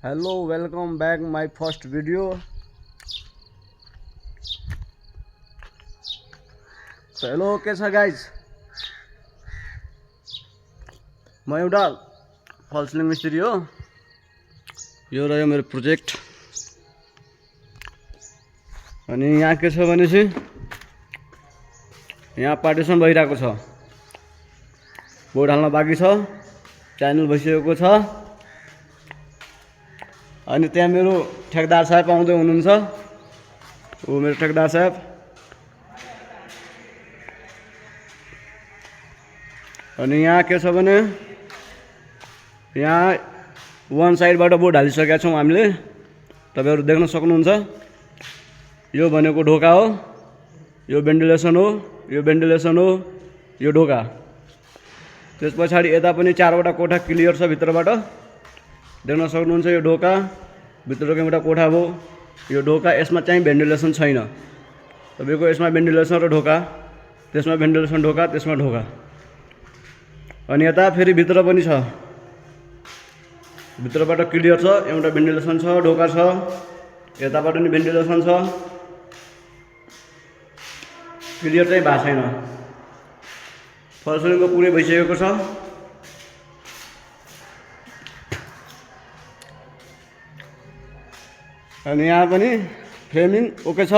Hello, welcome back my first video. So hello, के छ guys? म एउटा फल सिलिङ मिस्त्री हो। यो रह्यो मेरो प्रोजेक्ट। अनि यहाँ के छ भनेपछि यहाँ पार्टिसन भइरहेको छ। बोर्ड हाल्न बाँकी छ। च्यानल भइसकेको छ। अनि त्यहाँ मेरो ठेकदार साहब आउँदै हुनुहुन्छ। ओ मेरो ठेकदार साहब। अनि यहाँ के छ भने यहाँ वन साइडबाट बोर्ड हालिसकेका छौँ हामीले। तपाईहरु देख्न सक्नुहुन्छ। यो भनेको ढोका हो। यो भेन्टिलेसन हो। यो भेन्टिलेसन हो। यो ढोका। त्यसपछि यता पनि चारवटा कोठा क्लियर छ भित्रबाट। देख्न सक्नुहुन्छ यो ढोका भित्रको एउटा कोठा हो। यो ढोका यसमा चाहिँ भेन्टिलेसन छैन। तपाईको यसमा भेन्टिलेसन र ढोका, त्यसमा भेन्टिलेसन ढोका, त्यसमा ढोका। अनि यता फेरि भित्र पनि छ। भित्रबाट क्लियर छ, एउटा भेन्टिलेसन छ, ढोका छ। यताबाट पनि भेन्टिलेसन छ। क्लियर चाहिँ भएको छैन। फल सिलिङको पुरै भइसकेको छ। अनि यहाँ पनि फ्रेमिङ ओके छ।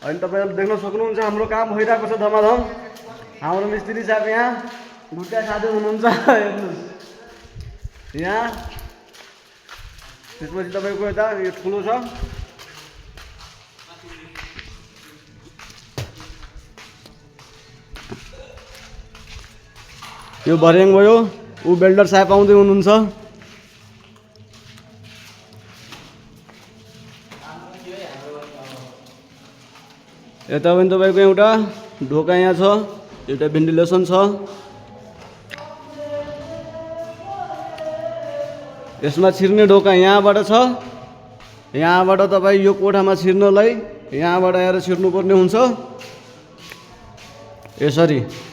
अनि तपाईहरुले देख्न सक्नुहुन्छ हाम्रो काम भइरहेको छ धमाधम। हाम्रो मिस्त्री साहब यहाँ गुट्का खाँदै हुनुहुन्छ। हेर्नुस् यहाँ। त्यसपछि तपाईको यता यो ठुलो छ। यो भर्याङ भयो। ऊ बेल्डर साहब आउँदै हुनुहुन्छ। यता पनि तपाईको एउटा ढोका यहाँ छ। एउटा भेन्टिलेसन छ। यसमा छिर्ने ढोका यहाँबाट छ। यहाँबाट तपाई यो कोठामा छिर्नलाई यहाँबाट आएर छिर्नुपर्ने हुन्छ। यसरी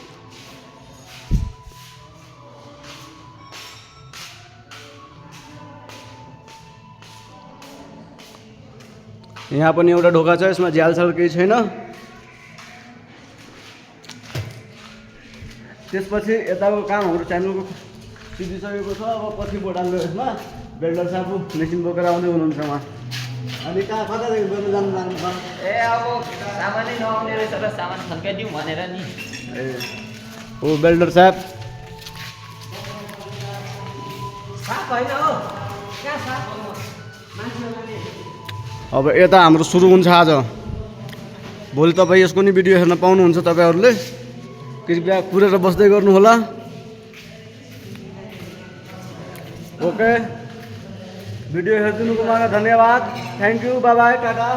यहाँ पनि एउटा ढोका छ। यसमा झ्यालछाल केही छैन। त्यसपछि यताको कामहरु च्यानलको सिधिसकेको छ। अब पछि बोर्ड हाल्नु यसमा बेल्डर साहब मेसिन बोकेर आउँदै हुनुहुन्छ उहाँ। अनि कतादेखि गर्नु जानु पर्छ? ए अब सामानै नआउने रहेछ र सामान थन्काइदिउँ भनेर नि। ए ओ बेल्डर साहब। साफ होइन हो। कहाँ साफ हो? मान्छेहरुले अब यता हाम्रो सुरु हुन्छ आज। भोलि तपाई यसको नि भिडियो हेर्न पाउनुहुन्छ तपाईहरुले। कृपया कुरेर बस्दै गर्नु होला। ओके भिडियो हेर्दिनुको लागि धन्यवाद। Thank you. Bye bye. Tata.